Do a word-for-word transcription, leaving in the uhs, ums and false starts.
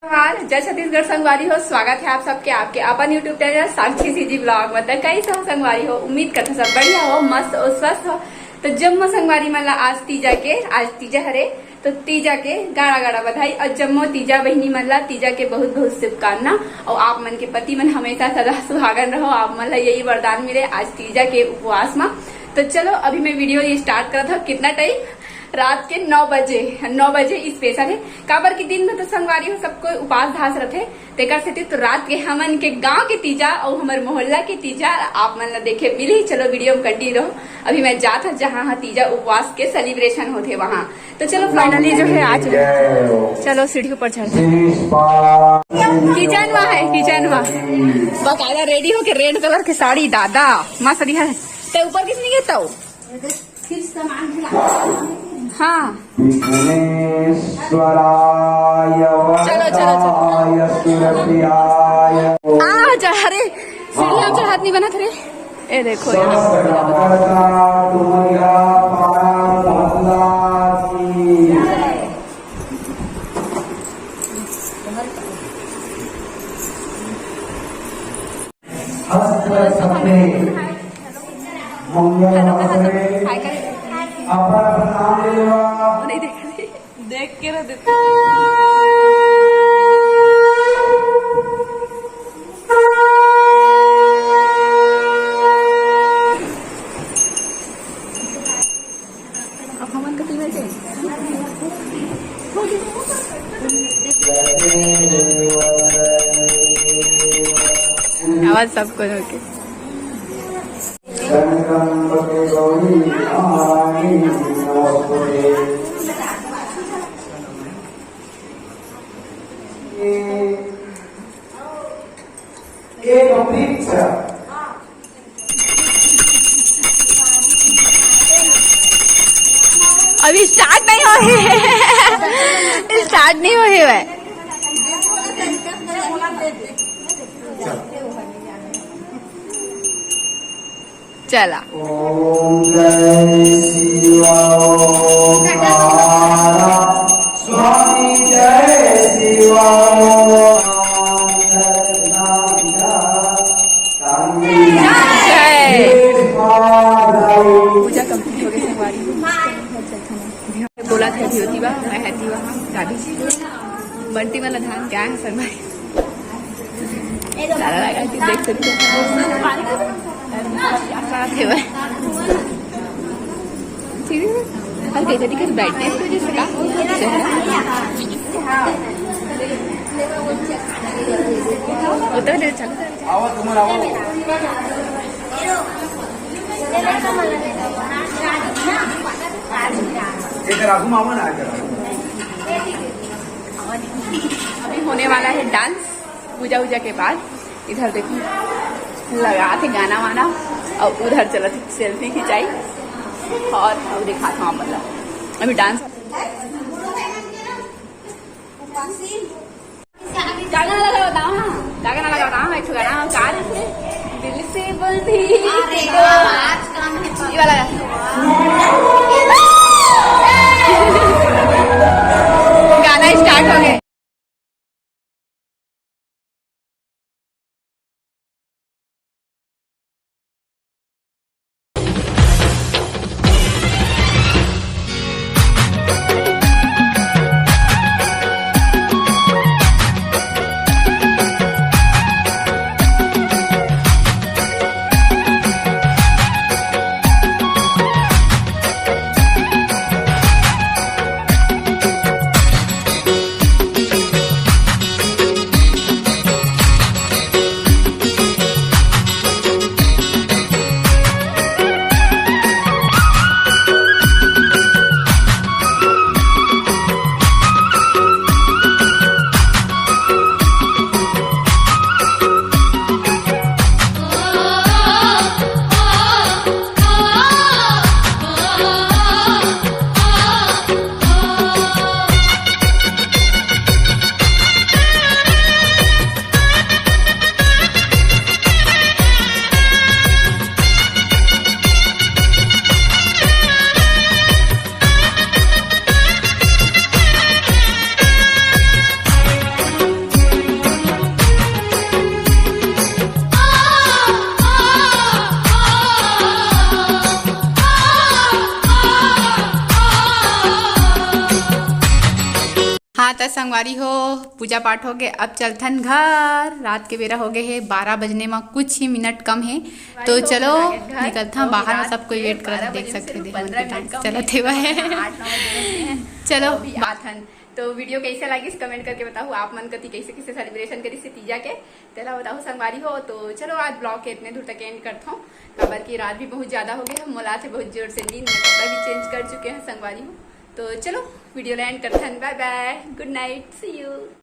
जोहार, जय छत्तीसगढ़ संगवारी हो। स्वागत है आप सबके आपके अपन YouTube चैनल साक्षी सीजी ब्लॉग में। त कैसे हो संगवारी हो? उम्मीद करथों सब बढ़िया हो, मस्त हो, स्वस्थ हो। तो जम्मो संगवारी मन ला आज तीजा के, आज तीजा हरे, तो तीजा के गाड़ा गाड़ा बधाई। और जम्मो तीजा बहिनी मन ला तीजा के बहुत बहुत शुभकामना। और आप मन के पति मन हमेशा सदा सुहागन रहो, आप मन ला यही वरदान मिले आज तीजा के उपवास में। तो चलो, अभी मैं वीडियो ये स्टार्ट करत हूँ। कितना टाइम? रात के नौ बजे, नौ बजे स्पेशल है। काबर कि दिन में तो संगवारी हो सबको उपास धास रथे, तेकर सेती तो रात के हमन के गांव के तीजा और हमर मोहल्ला के तीजा आप मन ला देखे मिली। चलो, वीडियो में कंटिन्यू रहो। अभी मैं जात हूँ जहाँ हा तीजा उपवास के सेलिब्रेशन होथे वहाँ। तो चलो, फाइनली जो है आ चुके हैं। चलो, सीढ़ी ऊपर चढ़ते हैं। किचन में है, किचन में बकायदा रेडी होके रेड कलर के साड़ी, दादा मस्त दिखा है। ते ऊपर किस नहीं है तो? हाँ। विघ्नेश्वराय चलो, चलो, चलो। वरदाय सुरप्रियाय। आ जा, अरे, सीढ़िया चढ़ात नहीं बनत रे। ए देखो यहाँ। समस्त कर्मकर्ता तुम्हारा पार भला की। हस्त रक्षते मंगल अवसरे अपन अपन नाम लेवा। देख के रह देते। अब हमन के टीम है। आवाज सबको ओके। त्र्यम्बके गौरी नारायणी नमोस्तुते। एक वृक्ष। अभी स्टार्ट नहीं हो रही है। स्टार्ट नहीं हो रही है। चला। ओम जय शिव ओंकार स्वामी जय शिव ओंकार। जय। पूजा कंप्लीट हो गई हमारी। बोला था ज्योतिबा, मैं है थी वहाँ, दादी। बंटी वाला धान क्या है सर भाई? तारा लगा के देख सकते हो। क्या साथ है भाई? ठीक है। हल्का सा दिखे, ब्राइटनेस की वजह से क्या? वो तो अच्छा लगता है। आओ, तुम आओ। एक राघु मामा ना आके। अभी होने वाला है डांस पूजा वूजा के बाद। इधर देखो, लगा थे गाना वाना और उधर चला थे सेल्फी खिंचाई और अब दिखाता हूँ मतलब अभी डांस। गाना लगा बताओ ना, गाना लगा बताओ, एक ठो गाना हम गा रहे थे, दिल से बोल भी अरे तेरे को। आज काम है। ये वाला गाना। गाना स्टार्ट हो गया। त संगवारी हो, पूजा पाठ हो गए, अब चलथन घर। रात के बेरा हो गए हे, बारह बजने में कुछ ही मिनट कम है। तो चलो निकलथन बाहर में, सब कोई वेट करत, देख सकते हैं। चलो, वीडियो कैसे लागिस, कमेंट करके बताओ, आप मन कति कैसे कैसे सेलिब्रेशन करिस तीजा के, तेला बताओ संगवारी हो। तो चलो, आज ब्लॉग के इतने दूर तक एंड करथों, काबर कि रात भी बहुत ज्यादा हो गए हे, मोला थे बहुत जोर से नींद, मैं कपड़ा भी चेंज कर चुके हैं संगवारी हो। तो चलो, वीडियो ला एंड करथन, बाय बाय, गुड नाइट, सी यू।